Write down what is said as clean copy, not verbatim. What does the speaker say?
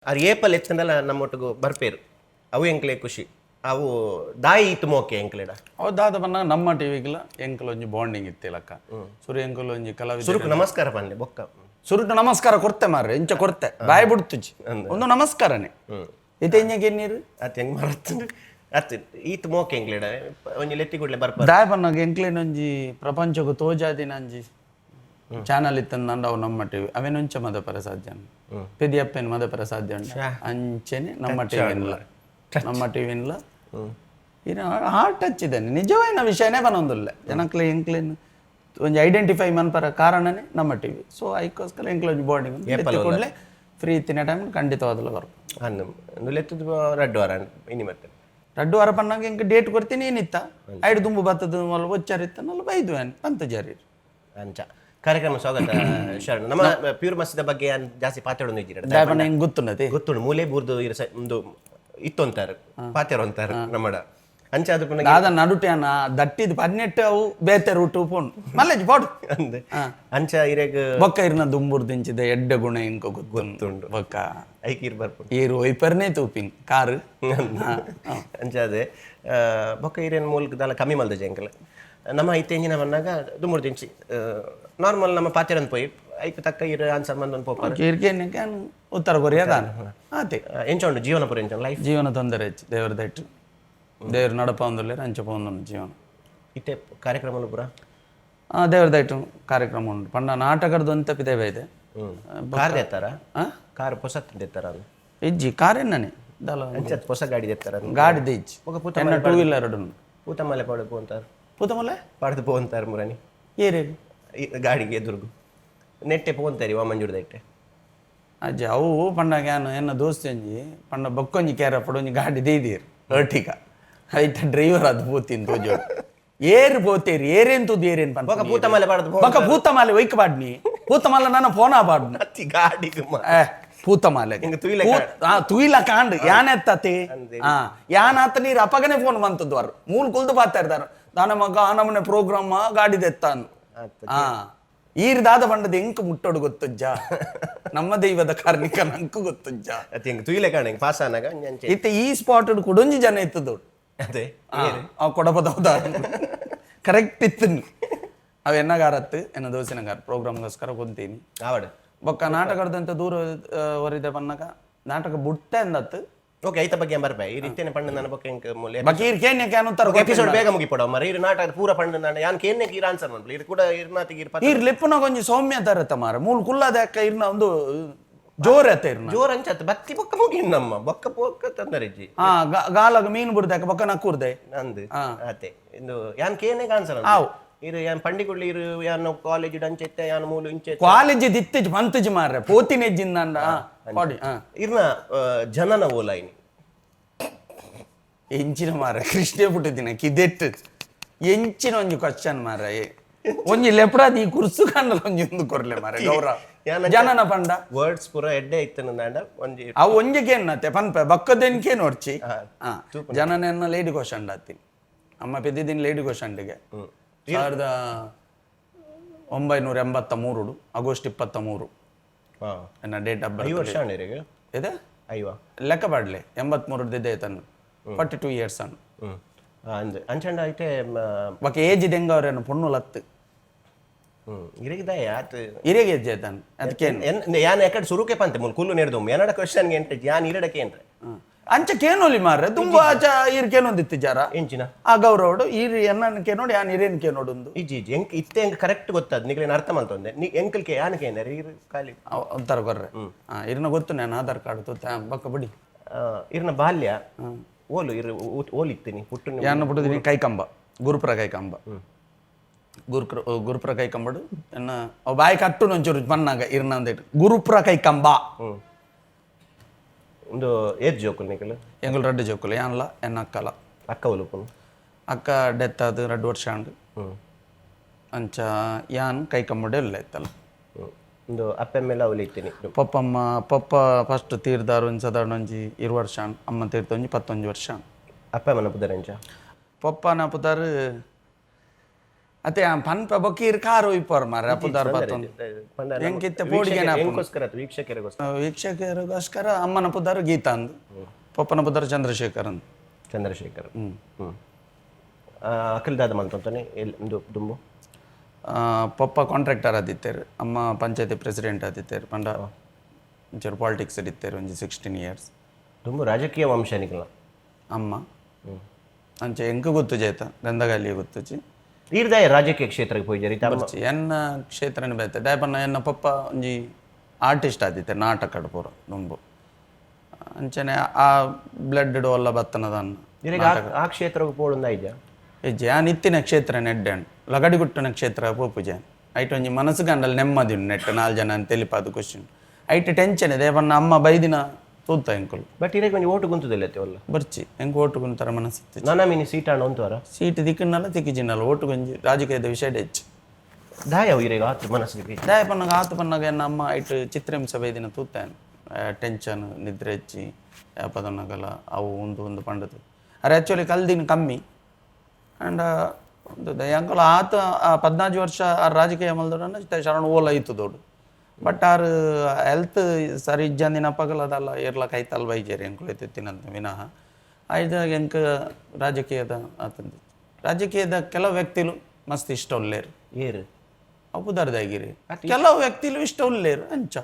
ಅರ್ apple ಎತ್ತಂಡಲ ನಮ್ಮೊಟ್ಟಿಗೆ ಬರ್ಪೇರು ಅವು ಎಂಕ್ಲೆ ಖುಷಿ ಅವು ದಾಯಿ ಇತ್ತು ಮೋಕೆ ಎಂಕ್ಲೆಡ. ಅವು ದಾದ ಪನ್ನ ನಮ್ಮ ಟಿವಿಗ್ಲ ಎಂಕಲ್ ಒಂಜಿ ಬಾಂಡಿಂಗ್ ಇತ್ತೆ ಲಕ್ಕ ಸುರು ಎಂಕಲ್ ಒಂಜಿ ಕಲಾವಿದ. ಸುರುಕು ನಮಸ್ಕಾರ ಪನ್ಲೆ ಬೊಕ್ಕ. ಸುರುಟು ನಮಸ್ಕಾರ ಕೊರ್ತೆ ಮಾರ್ರೆ, ಇಂಚ ಕೊರ್ತೆ ಬಾಯಿ ಬಿಡ್ತುಜಿ ಒಂದು ನಮಸ್ಕಾರನೇ ಇತ್ತೆ ಇಂಜ ನೀರು. ಅತ್ ಹೆಂಗ್ ಮರತ್ತು ಅತ್ ಈತ್ ಮೋಕೆ ಎಂಕ್ಲೆಡ ಒಂಜಿ ಲೆತ್ತಿ ಕೂಡ್ಲೆ ಬರ್ಪ. ದಾಯ ಪನ್ನಾಗ ಎಂಕ್ಲೇನ ಒಂಜಿ ಪ್ರಪಂಚకు ತೋಜಾದಿನ ಒಂಜಿ ಚಾನಲ್ ಇತ್ತಂದಂಡ ಅವು ನಮ್ಮ ಟಿವಿ. ಅವೇನೊಂಚ ಮದಪರ ಸಾಧ್ಯ ಪೆದಿಯಪ್ಪೇನು ಮದಪರ ಸಾಧ್ಯ ಉಂಟು ಅಂಚೆನೆ ನಮ್ಮ ಟಿವಿನ್ಲ ನಮ್ಮ ಟಿವಿನ್ಲ ಇನ್ನು ಹಾರ್ಟ್ ಟಚ್ ಇದ್ದಾನೆ ನಿಜವಾದ ವಿಷಯನೇ ಬನ್ನೊಂದಿಲ್ಲ ಜನಕ್ಲೆ ಎಂಕ್ಲೇನು ಒಂಜಿ ಐಡೆಂಟಿಫೈ ಮನ್ಪರ ಕಾರಣನೇ ನಮ್ಮ ಟಿವಿ. ಸೊ ಐಕ್ಕೋಸ್ಕರ ಎಂಕ್ಲೆ ಒಂಜಿ ಬಾಂಡಿಂಗ್ ಕೂಡಲೇ ಫ್ರೀ ಇತ್ತಿನ ಟೈಮ್ ಖಂಡಿತವಾದಲ್ಲ ಬರ್ಪ. ಅನ್ನು ಲೆತ್ತದ ರಡ್ಡು ವಾರ ಇನಿ ಮತ್ತೆ. ರಡ್ಡು ವಾರ ಪನ್ನಾಗ ಎಂಕ್ ಡೇಟ್ ಕೊಡ್ತೀನಿ ಏನಿತ್ತ ಐಡು ದುಂಬು ಬತ್ತದ ಮಲ್ಲ ಒಚ್ಚಾರ ಇತ್ತ ನಲ್ಲ ಬೈದು ಪಂತ ಜಾರಿ. ಅಂಚ ಕಾರ್ಯಕ್ರಮ ಸ್ವಾಗತ ಶರಣ. ನಮ್ಮ ಪ್ಯೂರ್ ಮಸ್ತಿದ ಬಗ್ಗೆ ಯಾನ್ ಜಾಸ್ತಿ ಪಾತಾಡೊಂದು ಇದ್ದೀರ. ದಾಯಪಣ್ಣ ಹೆಂಗ್ ಗೊತ್ತುನ್ನತಿ? ಗೊತ್ತುಂಡು, ಮೂಲೆ ಬೂರ್ದು ಇರ ಒಂದು ಇತ್ತು ಅಂತಾರೆ, ಪಾತೆರ ಅಂತಾರೆ ನಮ್ಮಡ ಅಂಚ ಅದು ಪುನಃ. ದಾದ ನಡುಟ್ಯಾನ ದಟ್ಟಿದ್ ಪನ್ನೆಟ್ಟು ಅವು ಬೇತೆ ರೂಟು ಫೋನ್ ಮಲ್ಲೇಜ್ ಪೋಡು. ಅಂದೆ ಅಂಚ ಇರೆಗ್. ಬೊಕ್ಕ ಇರ್ನ ದುಂಬುರ್ ದಿಂಚಿದ ಎಡ್ಡೆ ಗುಣ ಇಂಕ ಗೊತ್ತುಂಡು ಬೊಕ್ಕ. ಐಕ್ ಇರ್ ಬರ್ಪುಂಡು. ಏರು ಒಯ್ಪರ್ನೇ ತೂಪಿನ್ ಕಾರು. ಅಂಚ ಅದೇ ಬೊಕ್ಕ ಇರೇನ್ ಮೂಲಕ ದಾಲ ಕಮ್ಮಿ ಮಲ್ದ ಜಂಕಲ್ ನಮ್ಮ ಇತ್ತೆ ಎಂಜಿನ ಬಂದಾಗ ದುಂಬುರ್ ದಿಂಚಿ ನಾರ್ಮಲ್ ನಮ್ಮ ಪಾತೆರಂದ್ ಪೋಯಿ ಐಕ್ ತಕ್ಕ ಇರ ಆನ್ಸರ್ ಮಂದೊಂದು ಪೋಪಾರ. ಇರ್ಕೇನೆ ಉತ್ತರ ಕೊರಿಯಾ ದಾನ ಆತೆ. ಎಂಚ ಉಂಡು ಜೀವನ ಪೂರ, ಎಂಚ ಲೈಫ್? ಜೀವನ ತೊಂದರೆ ಹೆಚ್ಚು, ದೇವರ ದಟ್ಟು ದೇವ್ರ ನಡಪ ಒಂದುಲ್ಲೇರ ಅಂಚ ಪೋಂದುಂಡು ಜೀವನ. ಇತ್ತೆ ಕಾರ್ಯಕ್ರಮ ಪೂರ? ಆ ದೇವರ ದಟ್ಟು ಕಾರ್ಯಕ್ರಮ ಉಂಟು ಪಂಡ ನಾಟಕದ ಒಂತ ಪಿದೆ ಬೈದೆ. ಕಾರ್ ದೆತ್ತಾರ? ಆ? ಕಾರ್ ಪೊಸತ್ ದೆತ್ತಾರ ಅದು? ಇಜ್ಜಿ, ಕಾರ್ ಎನ್ನನೆ ದಲ. ಅಂಚ ಹೊಸ ಗಾಡಿ ದೆತ್ತಾರ? ಗಾಡಿ ಇಜ್ಜಿ. ಬೊಕ ಪೂತ ಎನ್ನ ಟೂ ವೀಲರ್ ಉಂಡು. ಪೂತಮಲೆ ಪಾಡು ಪೋಂತಾರ. ಪೂತಮಲೆ. ಪಾಡ್ದು ಪೋಂತಾರ ಮುರನಿ. ಏರೇರು? ಈ ಗಾಡಿಗೆ ಎದುರುಗು ನೆಟ್ಟೆ ಪೋಂತಾರಿ ವಾಮಂಜೂರ್ದ ಇಟ್ಟೆ. ಅಜ್ಜಿ ಅವು ಪಂಡಾಗ ಯಾನು ಎನ್ನ ದೋಸ್ತಿ ಒಂಜಿ ಪಂಡ ಬೊಕ್ಕೊಂಜಿ ಕ್ಯಾರ ಪಡ ಒಂಜಿ ಗಾಡಿ ದೇದೀರ್ ಅರ್ಟಿಗ ಐತ ಡ್ರೈವರ್ ಅದು ಪೋತಿನ್ ತೋಜೋಡು ಏರು ಪೋತೇರಿ ಏರೇನ್ ತೂದು ಏರೇನ್ ಪನ್ಪ. ಬೊಕ ಪೂತಮಲೆ ಪಾಡ್ದು ಪೋ. ಬೊಕ ಪೂತಮಾಲೆ ಒಯ್ಕ ಬಾಡ್ನಿ ಪೂತಮಾಲೆ ನನ್ನ ಫೋನ ಬಾಡ್ನಿ. ಅತ್ತಿ ಗಾಡಿಗೆ ಏ ಪೂತಮಾಲೆ. ಹಿಂಗ ತುಯಿಲ. ಆ ತುಯಿಲ ಕಾಂಡ್ ಯಾನೆತ್ತತಿ ಆ ಯಾನಾತ ನೀರು ಅಪ್ಪಗನೆ ಫೋನ್ ಬಂತದ್ವಾರು ಮೂಲ್ ಕುಲ್ದು ಬಾತಾ ಇರ್ತಾರ ದಾನ ಮಗ ಆ ನಮೂನೆ ಪ್ರೋಗ್ರಾಮ್ ಗಾಡಿ ದೆತ್ತಾನು. ಆ ಈರ್ ದಾದ ಬಂಡದ ಎಂಕ್ ಮುಟ್ಟೋಡು ಗೊತ್ತುಜ್ಜ, ನಮ್ಮ ದೈವದ ಕಾರ್ಣಿಕ ನಂಕು ಗೊತ್ತುಜ್ಜ. ಅತ್ತಿ ಹಿಂಗ ತುಯಿಲೆ ಕಾಣ ಹಿಂಗ ಪಾಸ್ ಆನಾಗ ಒಂಜಿ ಅಂಚೆ. ಇತ್ತೆ ಈ ಸ್ಪಾಟ್ ಕುಡೊಂಜಿ ಜನ ಇತ್ತದು. ಅದೇ. ಆ ಕೊಡಪದ ಕರೆಕ್ಟ್ ಇತ್ತು. ಅವು ಎನ್ನಗಾರತ್ತು ಎನ್ನ ದೋಸಿನಗಾರ ಪ್ರೋಗ್ರಾಮ್ಗೋಸ್ಕರ ಕೊಂತೀನಿ. ಆವಡ. ಬೊಕ್ಕ ನಾಟಕದಂತ ದೂರ ಒರಿದೆ ಪನ್ನಗ ನಾಟಕ ಬುಡ್ತೆ ಅಂದತ್ತು. ಓಕೆ, ಐತ ಬಗ್ಗೆ ಬರ್ಪೆ ಈ ರೀತಿಯೇ ಪಂಡ ನನ್ನ ಬೊಕ್ಕ ಎಂಕ್ ಮೂಲೆ. ಬಾಕಿ ಈರ್ ಕೇನ್ಯ can ಉತ್ತರ. ಎಪಿಸೋಡ್ ಬೇಗ ಮುಗಿಪಡ ಮರ ಇರು ನಾಟಕ ಪೂರ ಪಂಡ ನಾನು ಯಾನ್ ಕೇನ್ನೆ ಇರ್ ಆನ್ಸರ್ ಮನ್ಪುಲೆ ಇರು ಕೂಡ ಇರ್ನಾತಿಗೆ ಇರ್ ಪತ್ತ. ಈರ್ ಲೆಪ್ಪುನಾಗ ಒಂಜಿ ಸೌಮ್ಯ ತರತ್ತ ಮಾರ ಮೂಲ್ ಕುಲ್ಲದ ಅಕ್ಕ ಇರ್ನ ಒಂದು ಜೋರ್ ಅತ್ತ ಇರ್ನ. ಜೋರ್ ಅಂಚತ್ ಬತ್ತಿ ಬೊಕ್ಕ ಮುಗಿ ನಮ್ಮ ಬೊಕ್ಕ ಪೊಕ್ಕ ತಂದರಿಜ್ಜಿ. ಹಾ ಗಾಲಗ ಮೀನು ಬುಡ್ದೆ ಅಕ್ಕ ಬೊಕ್ಕ ನಕ್ಕೂರ್ದೆ. ನಂದು ಅತೆ ಇಂದು ಯಾನ್ ಕೇನೆ ಆನ್ಸರ್. ಆವ್. ಇರು ಯಾನ್ ಪಂಡಿಗುಳ್ಳಿ ಇರು ಯಾನ್ ಕಾಲೇಜ್ ಅಂಚೆತ್ತೆ ಯಾನ್ ಮೂಲು ಇಂಚೆ. ಕಾಲೇಜ್ ದಿತ್ತೆಜ್ ಪಂತಜ್ ಮಾರ್ರೆ ಪೋತಿನೆಜ್ಜಿಂದಂಡ ಪಾಡಿ ಹಾ. ಇರ್ನ ಜನನ ಓಲಾಯಿನಿ? ಎಂಚಿನ ಮಾರ ಕೃಷ್ಣ ಪುಟ್ಟಿದಿನ ಕಿದೆಟ್ ಎಂಚಿನ ಒಂಜಿ ಕ್ವಶನ್ ಮಾರ ಒಂಜಿ ಲೆಪ್ರಾದಿ ಈ ಕುರ್ಸು ಕಾಂಡಲ ಒಂಜಿ ಒಂದು ಕೊರ್ಲೆ ಮಾರ ಗೌರ. ಯಾನ ಜನನ ಪಂಡ. ವರ್ಡ್ಸ್ ಪೂರ ಎಡ್ಡೆ ಇತ್ತನಂದಾಂಡ ಒಂಜಿ. ಅವು ಒಂಜಿಗೆ ಏನತ್ತೆ ಪನ್ಪೆ ಬಕ್ಕದೆನ್ಕೆ ನೋಡ್ಚಿ. ಹಾ ಜನನೆನ್ನ ಲೇಡಿ ಕ್ವಶನ್ ಆತಿ ಅಮ್ಮ ಪೆದ್ದಿದ್ದೀನಿ ಲೇಡಿ ಕ್ವಶನ್ಗೆ 1983 ಆಗಸ್ಟ್ 23. ಹಾ. ಎನ್ನ date of 5 birth. ವರ್ಷ ಆಂಡಿರಿಗೆ. ಇದೆ. ಐವ. ಲೆಕ್ಕ ಪಾಡ್ಲೆ 83 ತನ್ನು 42 ಇಯರ್ಸ್ ಅನ್ನು. ಹ್ಮ್ ಅಂದ್ ಅಂಚಂಡ ಐತೆ. ಬೊಕ ಏಜ್ ದೆಂಗ ಅವರೇನು ಪೊಣ್ಣು ಲತ್ತು. ಹ್ಮ್ ಇರಿಗಿದಾಯ ಆತ್. ಹಿರಿಯ ಏಜ್ ಆಯ್ತಾನು ಅದಕ್ಕೆ. ಯಾನ್ ಎಕಡೆ ಸುರುಕೆ ಪಂತೆ ಮುಲ್ ಕುಲ್ಲು ನೆಡ್ದು ಎನ್ನಡ ಕ್ವಶನ್ ಎಂಟ್ರೆ ಯಾನ್ ಇರಡಕ್ಕೆ ಎಂಟ್ರೆ. ಅಂಚ ಕೇನೋಲಿ ಮಾರ್ರೆ ತುಂಬಾ ಆಚ ಈರ್ ಕೇನೊಂದಿತ್ತು ಜಾರ. ಎಂಚಿನ? ಆ ಗೌರವಡು ಈರ್ ಎನ್ನನ್ ಕೇನೋಡು ಯಾನ್ ಹಿರಿಯನ್ ಕೇನೋಡು ಒಂದು. ಇಜ್ಜಿ ಇಜ್ಜಿ, ಎಂಕ್ ಇತ್ತೆ ಎಂಕ್ ಕರೆಕ್ಟ್ ಗೊತ್ತಾದ್ ನಿಗ್ಲೇನ್ ಅರ್ಥ ಮಲ್ತೊಂದೆ ನೀ ಎಂಕಲ್ಕೆ ಯಾನ್ ಕೇಂದ್ರ ಇರು ಖಾಲಿ. ಉತ್ತರ ಕೊರ್ರೆ ಇರ್ನ ಗೊತ್ತು ನಾನು ಆಧಾರ್ ಕಾರ್ಡ್ ತೂತೆ ಬೊಕ್ಕ ಬಿಡಿ. ಇರ್ನ ಬಾಲ್ಯ ಓಲು ಇರು ಓಲು ಇತ್ತೀನಿ ಪುಟ್ಟು? ಯಾನ್ ಪುಟ್ಟುದಿನಿ ಕೈಕಂಬ, ಗುರುಪುರ ಕೈಕಂಬ. ಗುರುಕ್ರ ಗುರುಪುರ ಕೈಕಂಬಡು ಎನ್ನ ಅವು ಬಾಯಿ ಕಟ್ಟು ಒಂಚೂರು ಪನ್ನಾಗ ಇರ್ನ ಅಂದೇಟ್ ಗುರುಪುರ ಕೈಕಂಬ. ಒಂದು ಏಜ್ ಜೋಕುಲ್ ನಿಕಲ್? ಎಂಗುಲ್ ರಡ್ಡು ಜೋಕುಲು, ಯಾನ್ಲ ಎನ್ನ ಅಕ್ಕಲ. ಅಕ್ಕ ಒಲುಪುನು? ಅಕ್ಕ ಡೆತ್ ಆದ್ 2 ವರ್ಷ ಆಂಡ್. ಅಂಚ ಯಾನ್ ಕೈಕಂಬಡೆ ಇಲ್ಲ ಇತ್ತಲ್ಲ. ಹ್ಮ್. ಒಂದು ಅಪ್ಪೆ ಮೇಲೆ ಅವಳು ಇತ್ತೀನಿ? ಪಪ್ಪಮ್ಮ ಪಪ್ಪ ಫಸ್ಟ್ ತೀರ್ದಾರು ಒಂಜಿ ಸಾಧಾರಣ ಒಂಜಿ 20 ವರ್ಷ ಆಂಡ್, ಅಮ್ಮ ತೀರ್ದ ಒಂಜಿ 19 ವರ್ಷ ಆಂಡ್. ಅಪ್ಪೆ ಮನ ಪುದರೆಂಚ? ಪಪ್ಪನ ಪುದರ್ ಅತ್ತೆ ಆ ಪನ್ಪ ಬೊಕ್ಕ ಈರ್ ಕಾರ್ ಒಯ್ಪರ್ ಮಾರ್ರೆ ಪುದರ್ ಬತ್ತೊಂದು. ಪಂಡ ನಮ್ಮ ಎಂಕ್ ಇತ್ತೆ ಪೋಡಿಗೆನೆ ಆಪುಂಡು. ಎಂಕೋಸ್ಕರ ಅತ್, ವೀಕ್ಷಕರಿಗೋಸ್ಕರ. ವೀಕ್ಷಕರಿಗೋಸ್ಕರ ಅಮ್ಮನ ಪುದರ್ ಗೀತಾ ಅಂದ್, ಪಪ್ಪನ ಪುದರ್ ಚಂದ್ರಶೇಖರ್ ಅಂದ್. ಚಂದ್ರಶೇಖರ್. ಹ್ಮ್. ಅಕಲ್ ದಾದ ಮಲ್ತೊಂತಾನೆ ಉಂದು ದುಂಬು? ಪಪ್ಪ ಕಾಂಟ್ರಾಕ್ಟರ್ ಆದಿತ್ತೆರ್, ಅಮ್ಮ ಪಂಚಾಯತಿ ಪ್ರೆಸಿಡೆಂಟ್ ಆದಿತ್ತೆರ್. ಪಂಡ ಒಂಚೂರು ಪಾಲಿಟಿಕ್ಸ್ ಇತ್ತೆರ್ ಒಂಜಿ 16 ಇಯರ್ಸ್. ದುಂಬು ರಾಜಕೀಯ ವಂಶನಿಕಲ ಅಮ್ಮ ಅಂಚೆ ಎಂಕ್ ಗೊತ್ತುಜಿ ಆಯ್ತಾ, ಗಂಧಗಾಲಿ ಗೊತ್ತುಜಿ. ಈರ್ದಾಯ ರಾಜಕೀಯ ಕ್ಷೇತ್ರಕ್ಕೆ ಪೋಯಿಜರ್ ಇತ್ತೆ ಅಮ್ಮ? ಬರ್ಚಿ, ಎನ್ನ ಕ್ಷೇತ್ರನೇ ಬೇತೆ. ದಾಯೆ ಎನ್ನ ಪಪ್ಪ ಒಂಜಿ ಆರ್ಟಿಸ್ಟ್ ಆದಿತ್ತೆ ನಾಟಕಡ್ ಪೂರ ದುಂಬು. ಅಂಚನೆ ಆ ಬ್ಲಡ್ ಒಲ್ಲ ಬತ್ತನದನ್ನ. ಇರೆಗ್ ಆ ಕ್ಷೇತ್ರಕ್ಕೆ ಪೋಡುಂದ ಇಜ್ಜಾ? ಇಜ್ಜಿ, ಯಾನ್ ಇತ್ತಿನ ಕ್ಷೇತ್ರ ನೆಡ್ಡೆಂಡ್ ಲಗಡಿಗುಟ್ಟನ ಕ್ಷೇತ್ರ ಪೋಪುಜೆ. ಐಟ್ ಒಂಜಿ ಮನಸ್ಸು ಗಂಡಲ್ ನೆಮ್ಮದಿ ಉಂಡು. ನೆಟ್ ನಾಲ್ ಜನ ತೆಲಿಪಾದ ಖುಷಿ ಉಂಡು. ಐಟ್ ಟೆನ್ಷನ್ ಇದೆ ಪನ್ನ ಅಮ್ಮ ಬೈದಿನ ತೂತ ಎಂಕುಲು. ಬಟ್ ಇರೆಗ್ ಒಂಜಿ ಓಟು ಗುಂತುದಿಲ್ಲ ಒಲ್ಲ? ಬರ್ಚಿ, ಎಂಕ್ ಓಟು ಗುಂತರ ಮನಸ್ಸಿತ್ತು. ನಾನಾ ಮಿನಿ ಸೀಟ್ ಆಂಡ ಉಂತುವರ? ಸೀಟ್ ದಿಕ್ಕಿನಲ್ಲ ತಿಕ್ಕಿಜಿನಲ್ಲ, ಓಟು ಒಂಜಿ ರಾಜಕೀಯದ ವಿಷಯ ಹೆಚ್ಚು. ದಾಯ ಇರೆಗ್ ಆತು ಮನಸ್ಸಿಗೆ? ದಾಯ ಪನ್ನಗ ಆತು ಪನ್ನಗ ಎನ್ನ ಅಮ್ಮ ಐಟ್ ಚಿತ್ರಹಿಂಸೆ ಬೈದಿನ ತೂತೇನೆ. ಟೆನ್ಷನ್, ನಿದ್ರೆ ಹೆಚ್ಚಿ ಪದನಗಲ ಅವು ಉಂದು ಉಂದು ಪಂಡದು. ಅರೆ ಆ್ಯಕ್ಚುಲಿ ಕಲ್ದಿನ ಕಮ್ಮಿ ಆ್ಯಂಡ್ ಎಂಕುಲು ಆತ ಆ 14 ವರ್ಷ ಆ ರಾಜಕೀಯ ಮಲ್ದೋಡನ್ನ ಶರಣ ಓಲ ಇತ್ತು ದೊಡ್ಡು. ಬಟ್ ಆರ್ ಹೆಲ್ತ್ ಸರಿ ಇಜ್ಜಂದಿನ ಪಗಲ ಅದಲ್ಲ ಏರ್ಲ ಕೈತಲ್ ಬೈಜೇರಿ ಎಂಕುಲು ತಿನ್ನಂತ ವಿನಃ. ಐದ ಎಂಕ್ ರಾಜಕೀಯದ ಆತಂದು ರಾಜಕೀಯದ ಕೆಲವು ವ್ಯಕ್ತಿಲು ಮಸ್ತ್ ಇಷ್ಟ ಉಲ್ಲೇರು. ಏರು? ಅವು ಪುದರ್ದಾಗಿರಿ ಕೆಲವು ವ್ಯಕ್ತಿಲು ಇಷ್ಟ ಉಲ್ಲೇರು ಅಂಚ.